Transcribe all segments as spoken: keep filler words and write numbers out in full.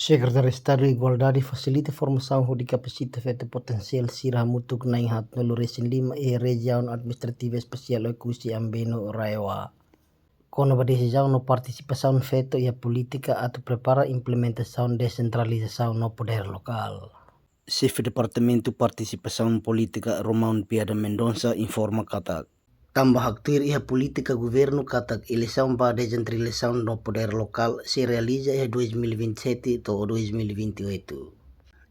Sekretáriu Estadu Igualdade fasilita formasaun hodi kapasita feto potensiál sira hamutuk na'in haatnulu resin lima iha Rejiaun Administrativa Espesiál Oekusi Ambeno, RAEOA, kona-ba desizaun no partisipasaun feto iha polítika atu prepara implementasaun desentralizasaun no podér lokál. Xefe Departamentu Partisipasaun Polítika, Romão Piada Mendonça, informa katak, tanba haktuir iha polítika governu katak eleisaun ba desentralizasaun no podér lokál sei realiza iha dois mil e vinte e sete to'o dois mil e vinte e oito.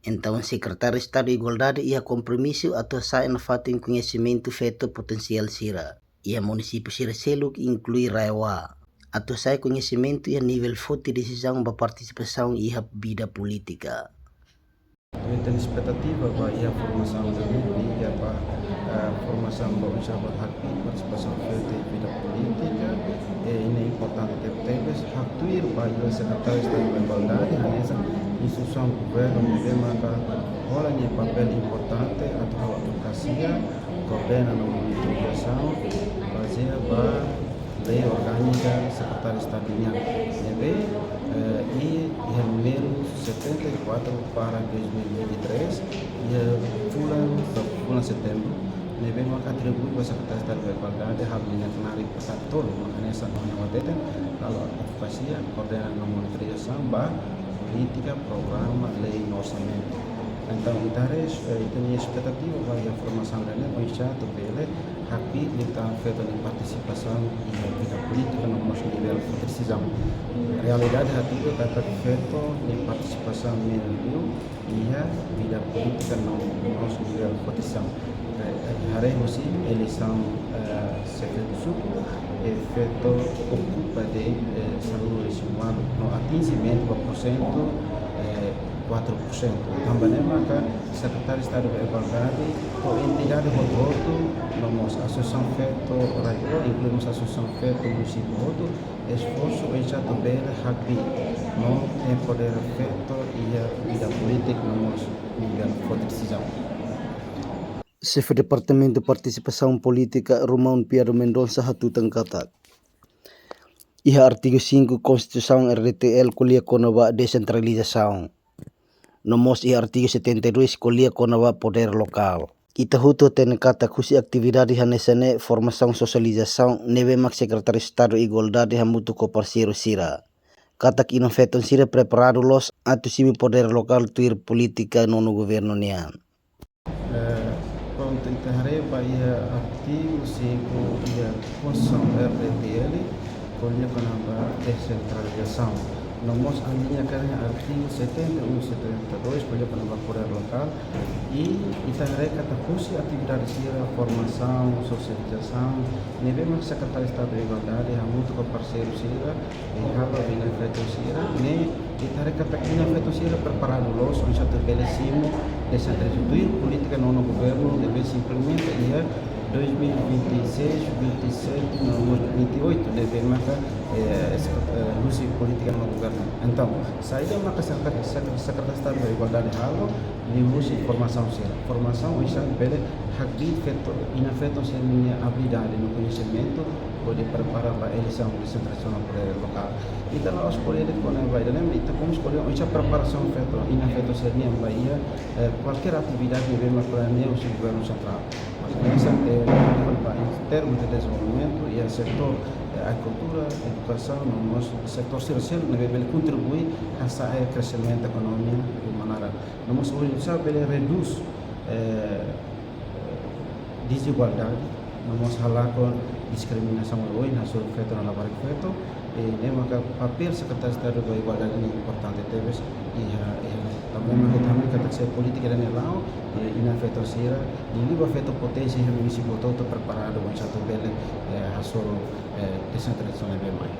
Entaun, Sekretáriu Estadu Igualdade iha kompromisu atu hasa'e nafatin koñesimentu feto potensiál sira iha munisípiu sira seluk, inklui RAEOA, atu hasa'e koñesimentu iha nivel foti desizaun ba partisipasaun iha vida polítika. Ita-nia espetativa ba iha formasaun ne'e, iha ba, eh, formasaun ba oinsá ba hakbiit partisipasaun feto iha vida polítika, eh, ne'e importante tebetebes, haktuir ba iha Sekretáriu Estadu Igualdade, hanesan instituisaun governu ne'ebé maka hola nia papél importante atu halo advokasia, koordena no monitorizasaun, bazeia ba lei orgánika Sekretáriu Estadu nian, ne'ebé, eh, iha númeru setenta e quatro barra dois mil e vinte e três, iha fulan, fulan Setembru, ne'ebé maka atribui ba Sekretáriu Estadu ba Igualdade halo nia knaar katak tolu, maka hanesan ohin ha'u hateten, halo advokasia, koordena no monitorizasaun ba polítika, programa, lei no orsamentu. Entaun, ita haree, eh, ita-nia espetativa ba iha formasaun ne'e, oinsá atu bele hakbiit liután feto nia partisipasaun iha vida polítika no mós nivel foti desizaun. Realidade hatudu katak feto nia partisipasaun menus liu iha vida polítika no mós nivel foti desizaun. Eh, haree husi eleisaun, eh, xefe suku, eh, feto okupa de'it, eh, sanulu-resin-ualu no atinjimentu ba porsentu, eh, quatro por cento. Tanba ne'e maka Sekretáriu Estadu ba Igualdade, ho entidade hotu-hotu, no mós asosiasaun feto RAEOA, inklui mós asosiasaun feto munisípiu hotu, esforsu oinsá atu bele hakbiit no empodera feto iha vida polítika no mós nivel foti desizaun. Xefe Departamentu Partisipasaun Polítika, Romão Piada Mendonça, hatutan katak, iha artigu cinco Konstituisaun RDTL ko'alia kona-ba desentralizasaun. No mós iha artigu setenta e dois ko'alia kona-ba podér lokál. Ita hotu hatene katak husi atividade hanesan ne'e, formasaun sosializasaun ne'ebé mak Sekretáriu Estadu Igualdade hamutuk ho parseiru sira, katak inan-feton sira preparadu loos atu simu podér lokál tuir polítika nonu governu nian. Eh, prontu, ita haree ba iha artigu cinco iha Konstituisaun RDTL, ko'alia kona-ba desentralizasaun. No mós aliña katak artigu setenta e um, setenta e dois, ko'alia kona-ba podér lokál. I ita haree katak husi atividade sira, formasaun, sosializasaun ne'ebé mak Sekretáriu Estadu Igualdade hamutuk ho parseiru sira, i halo ba inan-feton sira, ne'e ita haree katak inan-feton sira preparadu loos oinsá atu bele simu desentralizasaun tuir polítika nonu governu ne'ebé sei implementa iha dois mil e vinte e seis, vinte e sete, no mós vinte e oito, ne'ebé maka, eh, es-, eh, husi polítika nonu governu. Entaun, saida maka Sekretáriu, Sekretáriu Estadu ba Igualdade halo, liuhusi formasaun sira. Formasaun oinsá bele hakbiit feto, inan-feton sira-nia abilidade no koñesimentu hodi prepara ba eleisaun desentralizasaun no podér lokál. Ita la'ós ko'alia de'it kona-ba ida-ne'e, ita komeisa ko'alia oinsá preparasaun feto, inan-feton sira-nian ba iha, eh, kualkér atividade ne'ebé mak planeia husi governu sentrál. Mas hanesan, eh, ba iha termu de dezenvolvimentu, iha setór, eh, agrikultura, edukasaun, no mós setór sira seluk ne'ebé bele kontribui hasa'e kreximentu ekonomia iha uma laran. No mós oinsá bele redús, eh, dezigualdade, no mós halakon diskriminasaun oioin hasoru feto no labarik feto, i ne'e maka papél Sekretáriu Estadu ba Igualdade ne'e importante tebes, iha, iha, tanba ne'e maka ita hatene katak se polítika ida-ne'e la'o, i inan-feton sira, liuliu ba feto poténsia iha munisípiu hotu-hotu preparadu oinsá atu bele, eh, hasoru, eh, desentralizasaun ne'ebé mai.